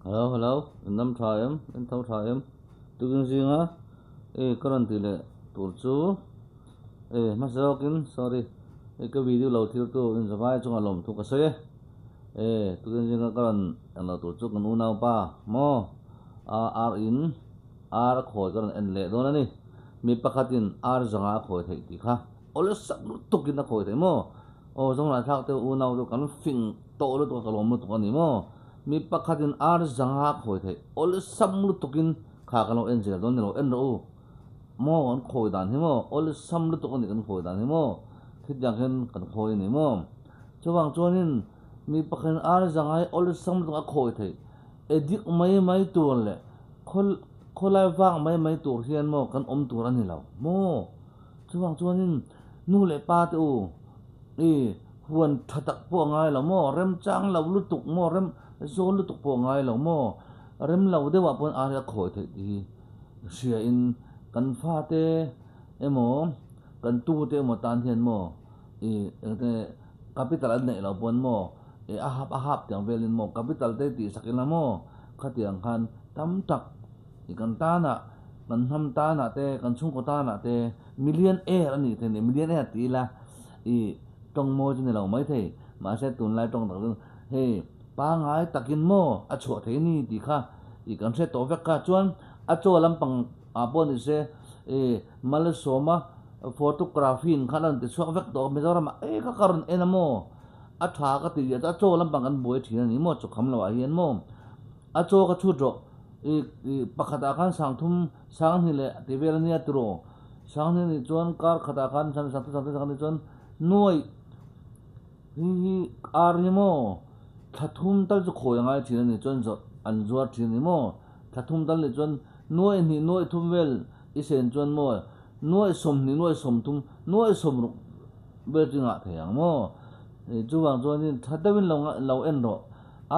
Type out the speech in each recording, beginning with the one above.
Hello hello in lam tha em in tho tha em tukin zinga e ka rawn tih leh tur chu e hmasa zawkin sorry e ka video lo thil tu in zavai chungah lawmthu ka sawi e e tukin zinga ka rawn englo tur chu kan unaupa maw ar in ar a khawi ka rawn en leh dawn a ni mi pakhatin ar zanga a khawi theih tih kha awlsam lutukin a khawi theih maw aw zawng thlak te unau chu kan fing tawh lutuk a ka lawm lutuk a ni maw. Mi pakhatin ar zanga a khawi theih awlsam lutukin kha kan lo en zel dawn ni lo, en rawh u maw kan khawi dan hi maw awlsam lutuk a ni kan khawi dan hi maw khitiang hian kan khawi a ni maw chuvang chuanin mi pakhatin ar zanga hi awlsam lutuk a khawi theih edik mai mai tur leh khawl khawlai vak mai mai tur hian maw kan awm tur a ni lo maw chuvang chuanin nu leh pa te u i Huan tha tak pawh a ngai lo maw? Remchang lo lutuk maw? Rem zawl lutuk pawh a ngai lo maw? Rem lo deuhah pawn ar hi a khawi theih tih hi hriain kan fate emaw kan tute emaw tan hian maw ih engte capital an neih loh pawn maw ih a hap a hap tiang velin maw capital te tih sak ila maw khatiang khan tam tak ih kan tanah kan hnam tanah te kan chhungkaw tanah te million air a nih theih ni million air ti ila I tawng mawi chu ni lo maithei, mahse tunlai tawng tak chu hei pangngai takin maw a chhuah thei ni tih kha i kan hre tawh vek kha. Chuan a chaw lampang ah pawh ni se i Malsawma photography in khan a rawn ti chhuak vek tawh a, Mizoram ah ei kha ka rawn en a maw a tha ka ti leh a chaw lampang kan buai thin a ni maw chawkham lo ah hian maw a chaw ka chhut rawh i i pakhat ah khan sangthum sanghnih leh tih vel a nia tiraw. Sanghnih nih chuan kar khatah khan sangthum sangthum sangthum chuan nuaih hi hi ar hi maw thla thum tal chu khawi a ngai thin a ni chuan zawrh an zuar thin a ni maw thla thum tal nih chuan nuaih hnih nuaih thum vel i sen chuan maw nuaih sawmhnih nuaih sawmthum nuaih sawmruk vel chu i ngah thei ang maw chuvang chuanin tha deuhin lo lo en rawh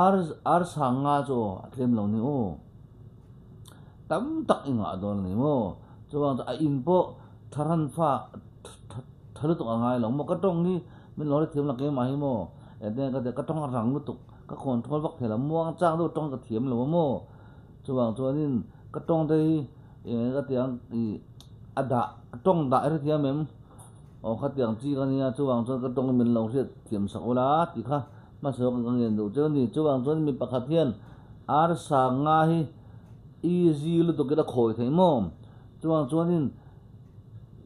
ar ar sang nga chu aw a tlem lo ni aw. Tam tak i ngah dawn a ni maw? Chuvang chu a in pawh tha ran fa tha lutuk a ngai lo maw? Ka tawng hi min lo hrethiam lo keimah hi maw? Eng ka ti ka tawng a rang lutuk ka control vak thei lo muang chang deuh tawng ka thiam lo a maw? Chuvang chuanin ka tawng te hi eng ka ti ang ih a dah tawng dah i hrethiam em? Aw khatiang chi ka nia chuvang chuan ka tawng hi min lo hriatthiam sak ula tih kha hmasa zawk ka ngen duh che a ni. Chuvang chuan mi pakhat hian arsa nga hi easy lutuk in a khawi thei maw? Chuvang chuanin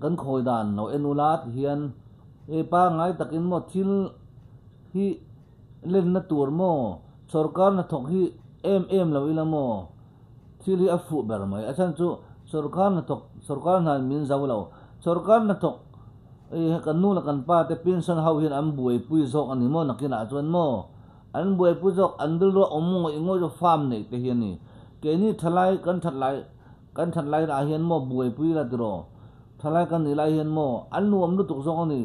kan khawi dan lo en ula ti hian hei pangngai takin maw thil hi lenna tur maw sorkar hnathawk hi em em lo ila maw thil hi a fuh ber mai. A chhan chu sorkar hnathawk sorkar hna in min zo lo. Sorkar hnathawk ih kan nu leh kan pa te pension ho hian an buaipui zawk a ni maw nakinah chuan maw? An buaipui zawk an rilru a awm ngawih ngawih chu farm neih te hi a ni. Keini thalai kan that lai kan that lai ah hian maw buaipui la tiraw? Thalai kan nih lai hian maw an nuam lutuk zawk a ni.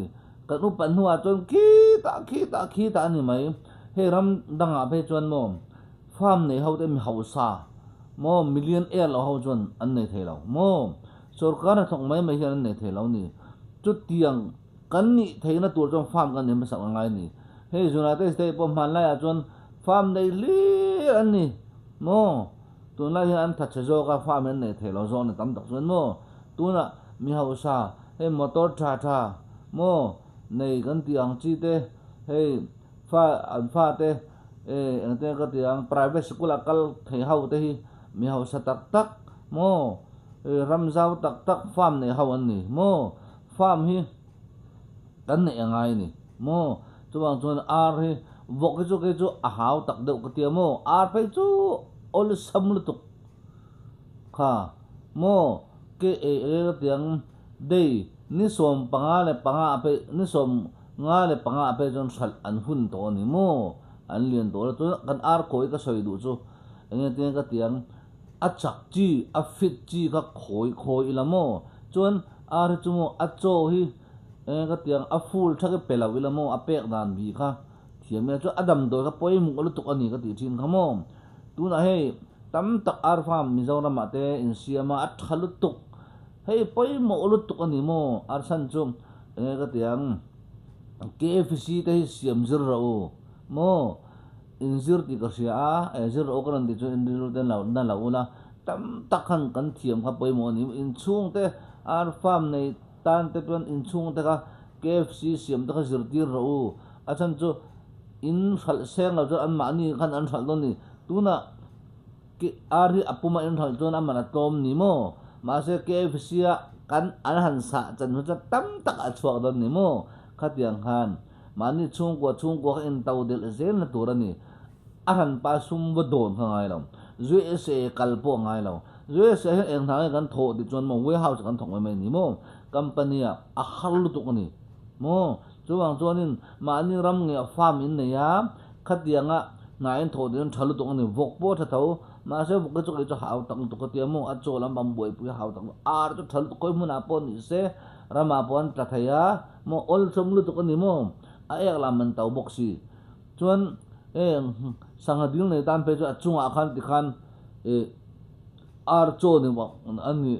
Kan upat hnuah chuan khitah khitah khitah a ni mai. Hei ram dangah phei chuan maw farm nei ho te mi hausa maw million air lo ho chuan an nei thei lo maw? Sorkar hnathawk mai mai hian an nei thei lo a ni. Chutiang kan nih theihna tur chuan farm kan nei hmasak a ngai a ni. Hei United States pawh hmanlaiah chuan farm nei hlir an ni maw? Tunlai hian an thatchhe zawk a, farm hi an nei thei lo zawk a ni tam tak chuan maw? Tunah mi hausa hei motor tha tha maw nei kan tih ang chi te hei fa an fate eh engtin ka ti ang private sikul ah kal thei ho te hi mi hausa tak tak maw ram zau tak tak farm nei ho an ni maw? Farm hi kan neih a ngai a ni maw? Chuvang chuan ar hi vawk hi chu kei chu a hau tak deuh ka tia maw? Ar phei chu awlsam lutuk kha maw? Ke ei ei ka ti ang day ni 15 ah phei ni 95 ah phei chuan hralh an hun tawh a ni maw? An lian tawh la chuan kan ar kawi ka sawi duh chu eng nge tinge ka ti ang a chak chi a fit chi kha khawi khawi ila maw? Chuan ar hi chu maw a chaw hi Eng ka tiang a full tha ke pe lo ila maw a pek dan bi kha thiam ila chuan a damdawi kha pawimawh lutuk a ni ka tih thin kha maw. Tunah hei tam tak ar farm Mizoram ah te insiam a a tha lutuk hei pawimawh lutuk a ni maw ar chhan chu eng ka tiang KFC te hi siam zir rawh u maw. In zir tih ka hria a, eh zir rawh u ka rawn tih chuan in rilru te lo na lo ula, tam tak khan kan thiam kha pawimawh a ni. Inchhungte ar farm nei tan te chuan inchhungte kha KFC siam te kha zirtir rawh u. A chhan chu in hralh seng lo chuan anmahni khan an hralh dawn a ni. Tunah ar hi a puma in hralh chuan a man a tlawm ni maw? Mahse KFC a kan an han sah chan hnu chuan tam tak a chhuak dawn ni maw? Khatiang khan. Mahni chhungkua chhungkua kha in to delh zelna tur a ni. A hranpa sum va dawn kha ngai lo. USA kal pawh a ngai lo. USA hian eng hna nge kan thawh tih chuan maw warehouse kan thawk mai mai a ni maw? Company ah a har lutuk a ni maw? Chuvang chuanin mahni ram nge farm in nei a, khatianga hna in thawh tih chuan tha lutuk a ni. Vawk pawh a tha tho. Mahse vawk hi chu kei chu hau tak lutuk ka tia maw? A chaw lam an buaipui a hau tak lutuk. Ar chu tha lutuk khawi hmunah pawh ni se ramah pawh an tla thei a. Maw awlsam lutuk a ni maw? A ek lah man to bawk si. Chuan heng sangha dil nei tan phei chu a chungah khan tikhan ih ar chaw ni a ni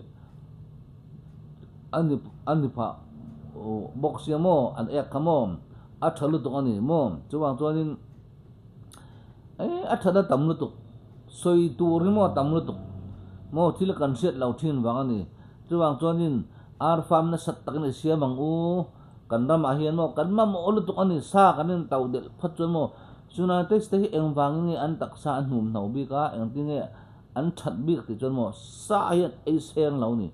a ni a ni phah bawk sia maw an ek kha maw a tha lutuk a ni maw chuvang chuanin eh a thatna tam lutuk sawi tur hi maw a tam lutuk maw thil kan hriat lo thin vang a ni. Chuvang chuanin ar farm nasat takin i siam ang u, kan ramah hian maw kan mamawh lutuk a ni, sa kan in tauh delh phawt chuan maw United States hi engvangin nge an taksa a hnum hno bik a, engtin nge an that bik tih chuan maw sa hian ei seng lo ni.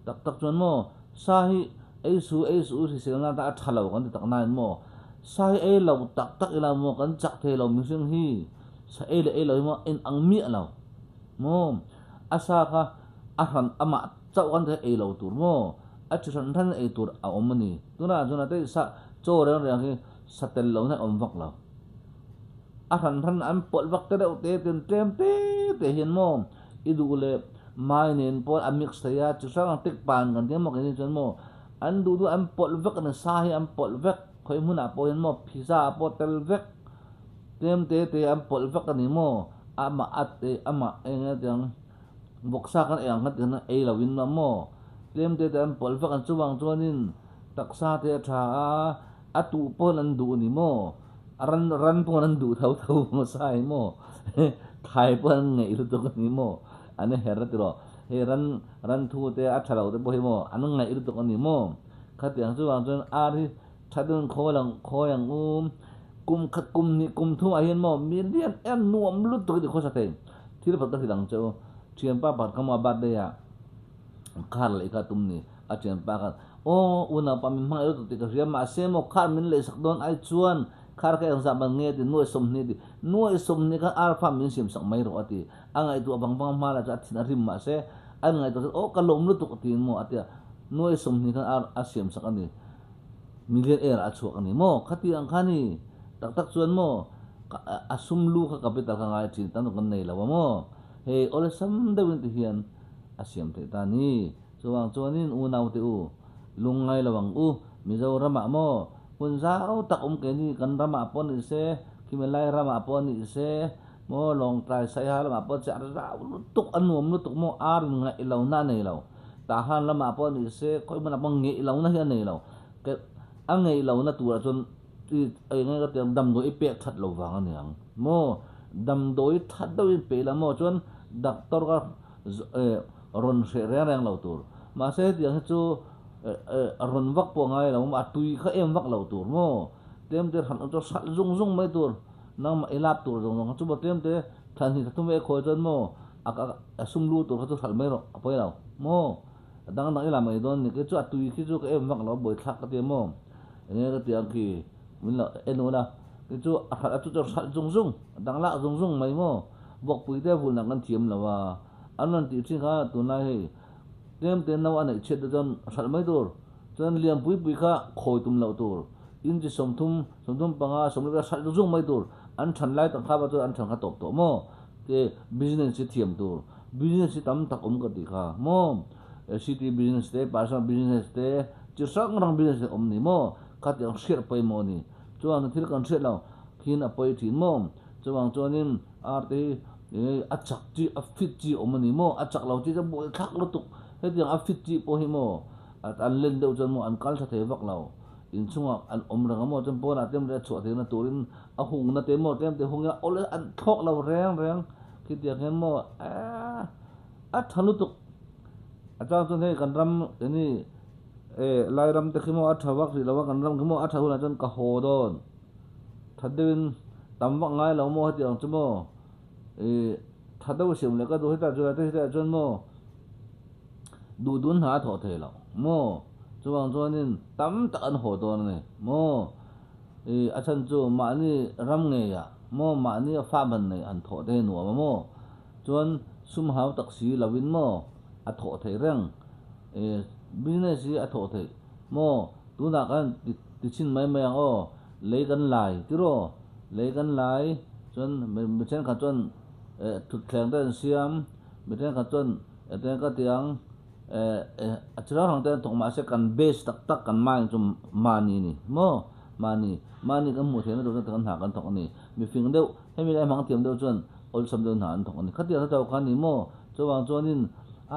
Tak tak chuan maw sa hi ei su ei su hriselna atan a tha lo kan ti tak nain maw sa hi ei lo tak tak ila maw kan chak thei lo mihring hi sa ei leh ei lo hi maw en ang miah lo maw a sa kha A hran amah chauh kan thei ei lo tur maw? A chi hran hran ei tur a awm a ni. Tunah chuan a tei sa chaw reng reng hi sa tel lo na awm vak lo. A hran hran an pawlh vak te deuh te ten tlem te te hian maw i duh leh mai nen pawh a mix thei a, chi hrang hrang tik pan kan tia maw keini chuan maw an duh duh an pawlh vek a ni, sa hi an pawlh vek khawi hmunah pawh hian maw phiza ah pawh tel vek tlem te te an pawlh vek a ni maw amah a amah eng nge tiang. Vawksa kan ei ang kha tiang ei lo in a maw? Tlem te te an pawlh vek ang chuvang chuanin taksa te a tha a, a tuh pawn an duh ni maw? A ran ran pawn an duh tho tho hmasa hi maw? Thlai pawn an ngeih lutuk a ni maw? An her a tiraw? Hei ran ran thu te a tha lo te pawh hi maw an ngaih lutuk a ni maw? Khatiang chuvang chuan ar hi tha deuhin khawi ang khawi ang u, kum khat kum hnih kum thum ah hian maw mi lian em nuam lutuk hi ti khawsa thei. Thil pakhat ka hrilh ang che u, thianpa pakhat kha maw a birthday ah car lei kha a tum ni, a thianpa khan aw unaupa min hmangaih lutuk tih ka hria mahse maw car min lei sak dawn ai chuan car kha engzah ban nge a ti nuaih sawmhnih a ti, nuaih sawmhnih khan ar farm min siam sak mai rawh a ti, a ngaihtuah vang vang hma lah chuan a thin a rim mahse a ngaihtuah chuan aw ka lawm lutuk a tiin maw a ti a, nuaih sawmhnih khan ar a siam sak a ni. Million air a chhuak a ni maw? Khati ang kha ni. Tak tak chuan maw a sum lu kha capital kha ngai thin tam tak kan nei lo a maw? Hei awlsam deuhin ti hian a siam theih ta ni. Chuvang chuanin unau te u, lungngai lo ang u, Mizoramah maw hmun zau tak awm keini kan ramah pawh ni se, khimi lai ramah pawh ni se, maw Lawngtlai Saiha lamah pawh chiah zau lutuk a nuam lutuk maw ar in ngaih lo na a nei lo. Tahan lamah pawh ni se khawi hmunah pawh ngeih lohna hi a nei lo. A ngeih lohna turah chuan i eng nge ka ti ang damdawi i pek that lo vang a ni ang maw? Damdawi that deuhin peih la maw chuan doctor kha rawn hreh reng reng lo tur. Mahse hetiang hi chu rawn vak pawh a ngai lo a tui kha em vak lo tur maw? Tlem te hran chu hralh zung zung mai tur nangmah i lap tur zawng zawng kha chu maw tlem te thlan hnih thla thum ve khawi chuan maw A sum lu tur kha chu hralh mai rawh a pawi lo maw? A dang dang i la mai dawn ni kei chu a tui khi chu ka em vak lo a buaithlak ka ti a maw? Eng nge ka ti ang khi min lo en ula kei chu a hralh a chu chu hralh zung zung a dang lak zung zung mai maw? Vawkpui te vulh nak an thiam lo a an rawn tih thin kha tunlai hei tlem te no a neih chhiat te chuan hralh mai tur chuan lianpui pui kha khawi tum loh tur inchi 30 35 40 hralh zung zung mai tur an than lai tak kha va chuan an than kha tawp tawh maw? Te business hi thiam tur business hi tam tak awm ka tih kha maw city business te personal business te chi hrang hrang business te awm ni maw khatiang hriat pawimawh a ni chuan thil kan hriat lo khin a pawi thin maw chuvang chuanin ar te hi a chak chi a fit chi awm a ni maw a chak lo chi chu buai thlak lutuk hetiang a fit chi pawh hi maw an len deuh chuan maw an kal tha thei vak lo. Inchhungah an awm reng a maw chuan pawnah tlem te chhuah theihna turin a hungna te maw tlem te hung ila awle an thlawk lo reng reng khitiang hian maw eehh a tha lutuk a chang chuan hei kan ram eng eh lai ram te khi maw a tha vak rih lo a kan ram khi maw a tha hunah chuan ka haw dawn that deuhin tam vak ngai lo maw hetiang chu maw ih tha deuh siam leh ka duh hetah chuan hetah chuan maw. Duh dun hna a thawh thei lo maw? Chuvang chuanin tam tak an haw dawn a ni maw? Ih a chhan chu mahni ram ngeiah maw mahni a fa ban nei han thawh te hi nuam a maw? Chuan sum hau tak si lovin maw a thawh theih reng ih business hi a thawh theih maw? Tunah kan ti chhin mai mai ang aw lei kan lai tiraw? Lei kan lai chuan mi thenkhat chuan eh thutthleng te an siam mi thenkhat chuan Ete ka ti ang, eh eh a chi hrang hrang te an thawk mahse kan base tak tak kan mind chu mahni a ni maw? Mahni, mahni kan hmuh theihna tur chuan kan hna kan thawk a ni. Mifing deuh, hemi lai hmang thiam deuh chuan awlsam deuh hna an thawk a ni. Khatiang hre tawh kha a ni maw? Chuvang chuanin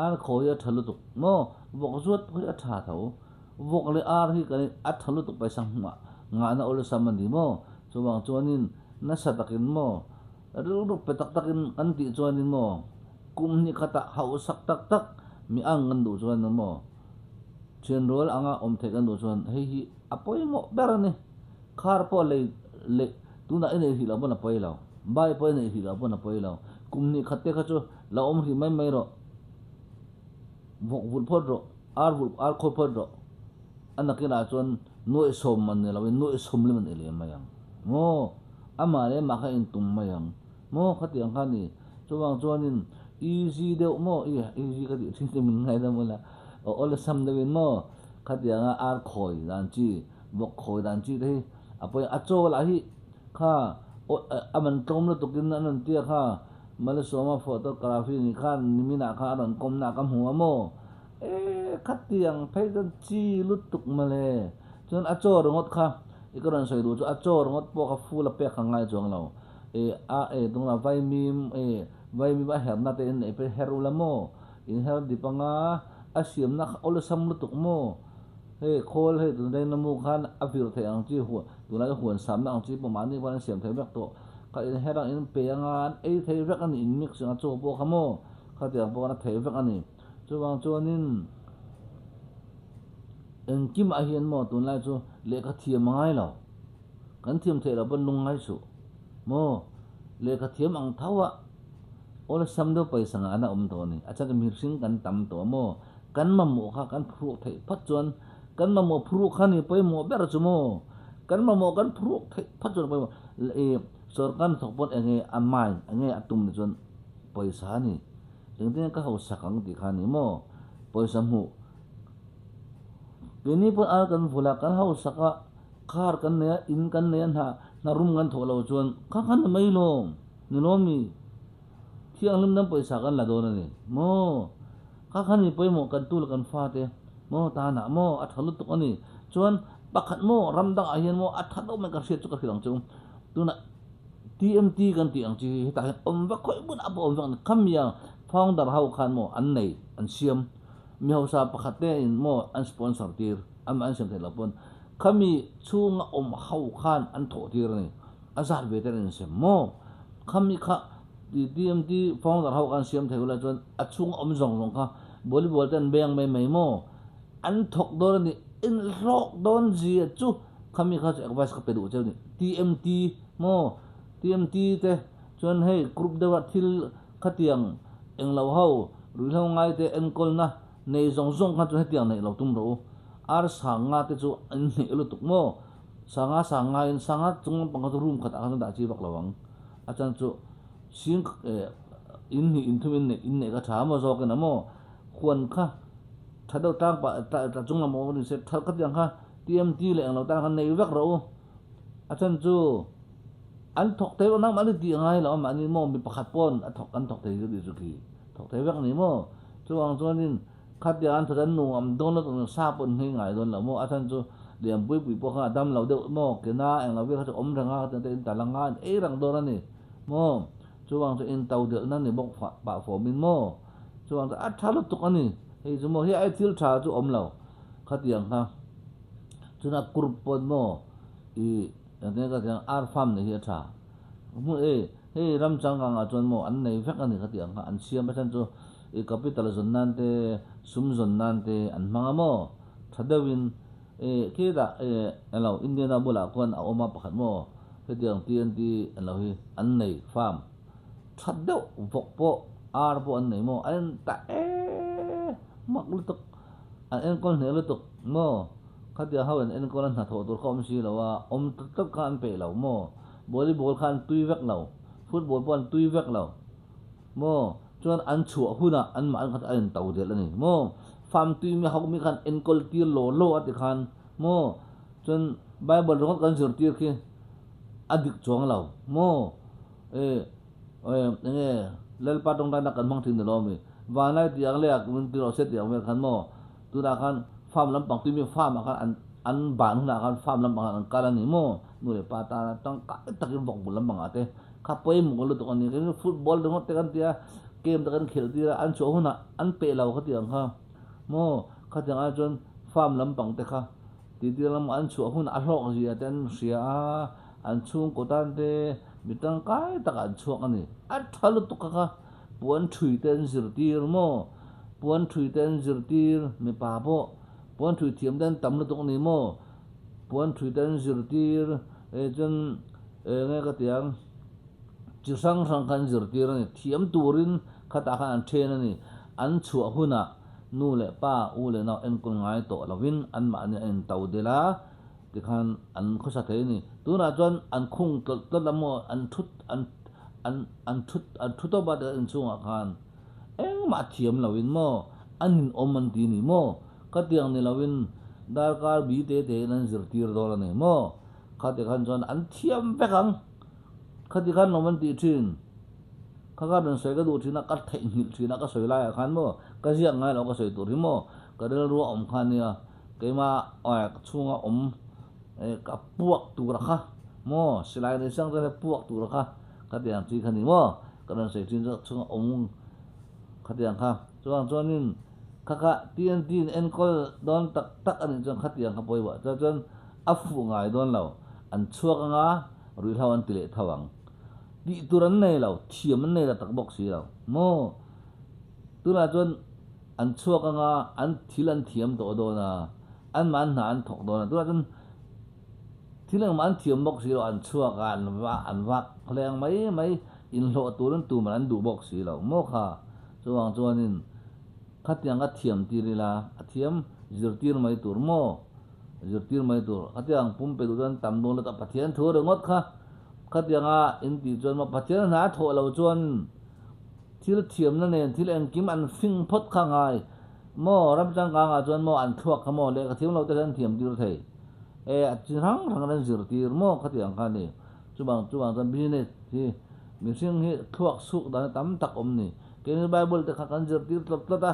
ar khaw hi a tha lutuk maw? Vawk zuat pawh hi a tha tho. Vawk leh ar hi kan a tha lutuk paisa hmuh ngahna awlsam a ni maw? Chuvang chuanin nasa takin maw? Rilru pe tak takin kan tih chuanin maw? Kum hnih khatah hauhsak tak tak mi ang kan duh chuan emaw thian rual anga awm theih kan duh chuan hei hi a pawimawh ber a ni. Car pawh lei leh tunah i neih hrih loh pawn a pawi lo, bike pawh i neih hrih loh pawn a pawi lo. Kum hnih khat te kha chu lo awm hrih mai mai rawh, vawk vulh phawt rawh, ar vulh ar khawi phawt rawh. A nakinah chuan nuaihsawm man ni loin nuaihsawm lim an ei leh mai ang maw? Amah leh amah kha intum mai ang. Maw khatiang kha ni. Chuvang chuanin easy deuh maw i easy ka tih thin chu min ngai deuh mawla aw awlsam deuhin maw khatianga ar khawi dan chi vawk khawi dan chi te hi a pawi a chaw lah hi kha a man tlawm lutukin an rawn tia kha Malsawma photography ni khan niminah kha a rawn kawmna ka hmu a maw e khatiang phei chuan chi lutuk mawle chuan a chaw ringawt kha i ka rawn sawi duh chu a chaw ringawt pawh kha full a pek kha ngai chuang lo. E a e tunga vaimim e vaimim a herna te in nei phei her ula maw in her dip anga a siamna kha awlsam lutuk maw hei khawl hei tun reng na mu khan a vir theih ang chi huan tunlai huan samna ang chi pawh mahni khan an siam thei vek tawh kha in her ang in pe anga an ei thei vek a ni in mix anga chaw pawh kha maw khatiang pawh khan a thei vek a ni chuvang chuanin engkimah hian maw tunlai chu lehkha thiam a ngai lo. Kan thiam theih loh pawn lung ngai suh maw? Lehkha thiam ang tho a awlsam deuh pawisa ngahna awm tawh a ni. A chhan chu mihring kan tam tawh a maw? Kan mamawh kha kan phuruk theih phawt chuan kan mamawh phuruk kha ni pawimawh ber chu maw? Kan mamawh kan phuruk theih phawt chuan pawimawh ih sorkar hnathawk pawn eng nge a mind eng nge a tum ni chuan pawisa a ni. Engtin nge ka hausak ang tih kha a ni maw? Pawisa hmuh keini pawn ar kan vul a kan hausak a. Car kan nei a, in kan nei a, hna hna rum kan thawh loh chuan kha khan ni mai lawm, ni lawm mi? Thianghlim dang pawisa kan la dawn a ni maw? Kha khan mi pawimawh kan tu leh kan fate maw tanah maw a tha lutuk a ni. Chuan pakhat maw ram dangah hian maw a tha deuh mai ka hriat chu ka hrilh ang chu. Tunah TMT kan tih ang chi hi hetah hian awm vek khawih hmunah pawh awm vek a ni. Khamia founder ho khan maw an nei, an siam. Mi hausa pakhat te in maw an sponsor tir, amah an siam theih loh pawn. Khami chhunga awm ho khan an thawh tir a ni. A zat ve ten an insem maw? Khami kha TMT founder ho khan siam thei ula chuan a chhunga awm zawng zawng kha volleyball te an beng mai mai maw? An thawk dawn a ni. Inhlawk dawn zia chu khami kha chu advice ka pe duh cheu a ni. TMT maw? TMT te chuan hei group deuha thil khatiang englo ho ruihhlo ngai te enkawlna nei zawng zawng khan chuan hetiang neih lo tum rawh u. Ar sanga te chu an hneh lutuk maw? Sanga sanga in sanga chung lampang kha chu room khatah khan chuan dah chi vak lo ang. A chan chu sing eh in hnih in thum in neih in neih kha tha maw zawk in a maw? Huan kha tha deuh tlang pah tla chung lam awm a ni se tha khatiang kha TMT leh englo tan khan nei vek rawh u. A chan chu an thawk thei vek nangmah ni tih a ngai lo a mahni maw mi pakhat pawn a thawk an thawk thei chu tih chu khi thawk thei vek a ni maw? Chuvang chuanin Khatia an thawt an nu am dawn lo tawh sa pawh an nghei ngai dawn lo maw? A chhan chu Lianpui pui pawh kha a dam lo deuh maw? Kena englo vel kha chu awm reng a, khatiang te in tal anga an ei reng dawn a ni maw? Chuvang chu in to delhna ni bawk pah fawmin maw? Chuvang chu a tha lutuk a ni. Hei chu maw hi ai thil tha chu awm lo khatiang kha. Chuna group pawn maw i engtin nge ka tih ang ar farm nei hi a tha. Hmun e hei ram changkang ah chuan maw an nei vek a ni ka tih ang kha an siam a chhan chu i capital zawn nan te sum zawn nan te an hmang a maw tha deuh in e khitah e englo Indiana bulah khuan a awm a pakhat maw hetiang TNT englo hi an nei farm tha deuh vawk pawh ar pawh an nei maw a en ta e mak lutuk an enkawl hneh lutuk maw. Khatia ho in enkawl a hnathawh tur kha awm si lo a, awm tlat tlat kha an peih lo maw? Volleyball kha an tui vek lo, football pawh an tui vek lo maw? Chuan an chhuah hunah anmah an khat a in to delh a ni maw? Farm tui mi ho mi khan enkawl tir law law a ti khan maw? Chuan Bible ringawt kan zirtir khi a dik chuang lo maw? E enge Lalpa tawngtaina kan hmang thin ni lo ami? Vanlai tih ang leh a min ti rawh se tih ang vel khan maw? Tunah khan farm lampang tui mi farm ah khan an an ban hunah khan farm lampang ah an kal a ni maw? Nu leh pa tana tangkai takin vawk bul lampang ah te kha pawimawh lutuk a ni. Keini football ringawt te kan tia game te kan khelh tir a an chhuah hunah an peh lo kha tiang kha maw? Khatiang ai chuan farm lampang te kha tihtir lamah an chhuah hunah a hlawk zia te an hria a, an chhungkaw tan te mi tangkai takah an chhuak a ni. A tha lutuk kha kha. Puan thui te an zirtir maw? Puan thui te an zirtir, mipa pawh puan thui thiam te an tam lutuk a ni maw? Puan thui te an zirtir, eh chuan eng nge ka ti ang, chi hrang hrang kha an zirtir a ni. Thiam turin khatah khan an then a ni. An chhuah hunah nu leh pa, u leh nau enkawl ngai tawh lovin anmahni a into delh a, Tikhan an khawsa thei a ni. Tunah chuan an khung tlawlh tlawlh a maw, an thut an an an thut an thu tawp a tikhan inchhungah khan engmah thiam loin maw an inawm an ti a ni maw? Khatiang ni loin darkar bi te tein an zirtir dawn a ni maw? Khati khan chuan an thiam vek ang. Khati khan lawm an tih thin. Kha kha rawn sawi ka duh thin a, ka theihnghilh thin a ka sawi laiah khan maw ka ziak ngai lo ka sawi tur hi maw ka rilru a awm kha a nia. Keimah chhunga awm ka puak tur a kha maw silai nei sang te puak tur a kha khatiang chi kha ni maw ka rawn sawi thin chu chhunga awm khatiang kha chuang chuanin kha kha TNT in enkawl dawn tak tak a nih chuan khatiang kha pawimawh chuan chuan a fuh ngai dawn lo an chhuak anga ruihhlo an ti leh tho ang tih tur an nei lo thiam an nei la tak bawk si lo maw tunah chuan. An chhuak anga an thil an thiam tawh dawn a, anmah an hna an thawk dawn a, tunah chuan thil engmah an thiam bawk si lo, an chhuak a, an va an vak hleng mai mai, inhlawh turin tuman an duh bawk si lo maw kha? Chuvang chuanin khatiang ka thiam tir ila, a thiam zirtir mai tur maw? Zirtir mai tur, khatiang pumpe duh chuan tam dawn lutuk a, Pathian thu ringawt kha khatianga intih chuan maw Pathian hna a thawh lo chuan Thil thiamna nen thil engkim an fing phawt kha ngai maw? Ram changkangah chuan maw an thluak kha maw lehkha thiam lo te khan an thiam tir thei e, a chi hrang hrang an zirtir maw khati ang kha a ni. Chuvang chuvang chuan business hi mihring hi thluak chhuk dan hi tam tak awm ni. Keini Bible te kha kan zirtir tlawt tlawt a,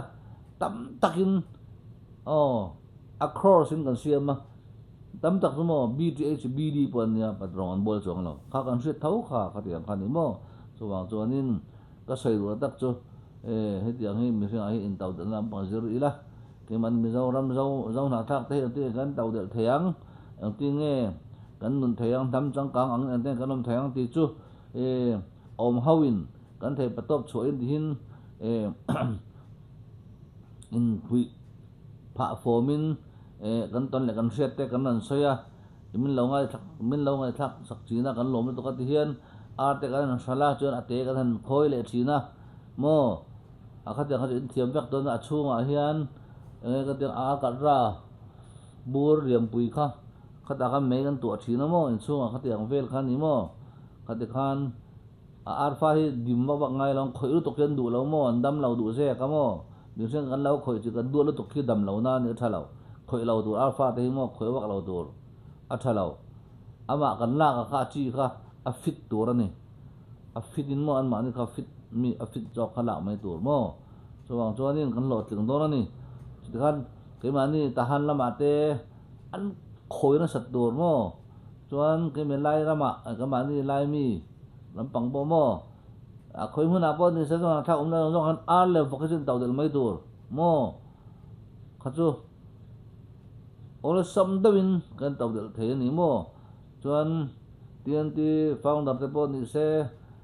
tam takin aw a course in kan siam a, tam tak chu maw BTH, BD pawh an nia but rawng an bual chuang lo. Kha kan hriat tho kha khati ang kha a ni maw? Chuvang chuanin Ka sawi ruah tak chu e hetiang hi mihringah hi in to delh na lampang zir ila, keimah Mizoram zo zo hnahthlak te hi engtin nge kan to delh thei ang, engtin nge kan nun thei ang, hnam changkang ang engtin nge kan awm thei ang tih chu e awm ho in kan thei patawp chhuah in tihin e in phuih phah fawm in e kan tawn leh kan hriat te kan rawn sawi a. Min lo ngaithlak min lo ngaihthlak sak thin a, kan lawm lutuk a ti hian ar te kan han hral a, chuan a te kan han khawi leh thin a, maw a khatiang kha chu in thiam vek dawn a, a chhungah hian eng nge ka tiang ar kat ra bur lianpui kha khatah khan mei kan tuah thin a maw inchhungah khatiang vel kha a ni maw khati khan a arfa hi dim vak vak ngai lo ang khawih lutuk hi an duh lo maw an dam lo duh zek a maw. Mihring kan lo khawih chu kan duat lutuk khi dam lo na a ni a tha lo. Khawih lo tur alpha te hi maw khawih vak lo tur a tha lo. Amah kan lak a kha a chi kha a fit tur a ni. A fit in maw anmahni kha fit mi a fit zawk kha lak mai tur maw. Chuvang chuanin kan hlawhtling dawn a ni. Chutikhan keimahni Tahan lamah te an khawi nasat tur maw. Chuan keimah lai ramah keimahni laimi lampang pawh maw. A khawi hmunah pawh ni se chuan thlak awm lo zawng khan ar leh vawk hi chu in to delh mai tur maw kha chu Awlsam deuhin kan to delh thei a ni maw? Chuan TNT founder te pawh ni se,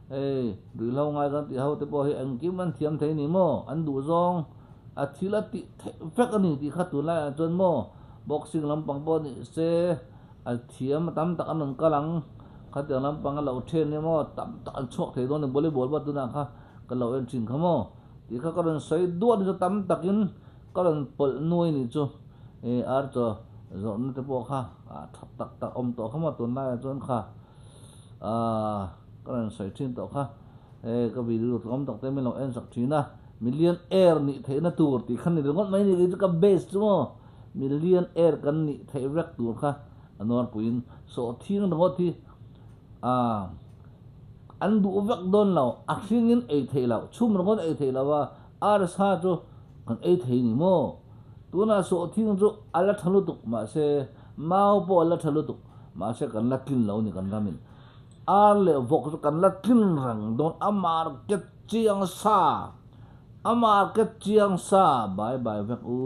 hei ruihhlo ngai kan tih ho te pawh hi engkim an thiam thei a ni maw? An duh zawng a thil a tih theih vek a ni tih kha tunlaiah chuan maw boxing lampang pawh ni se a thiam a tam tak an rawn kal ang, khatiang lampang a lo then nia maw tam tak an chhuak thei dawn a ni volleyball pawh tunah kha ka lo en thin kha maw tih kha ka rawn sawi duat a ni chu tam takin ka rawn pawlh nuai a nih chu. Hei ar chaw zawrhna te pawh kha ah tha tak tak awm tawh kha maw tunlaiah chuan kha ah ka rawn sawi thin tawh kha hei ka video tlawm tak te min lo en sak thin a million air nih theihna tur tih kha ni ringawt mai ni kei chu ka base chu maw million air kan nih theih vek tur kha a nuarpuiin sawhthing ringawt hi ah an duh vek dawn lo a hringin ei theih loh chhum ringawt ei theih loh a arsa chu kan ei thei ni maw. Tunah sawhthing chu a la tha lutuk mahse mau pawh a la tha lutuk mahse kan la tlin lo ni kan ramin ar leh vawk chu kan la tlin reng dawn a market chiang sa a market chiang sa bye bye vek u.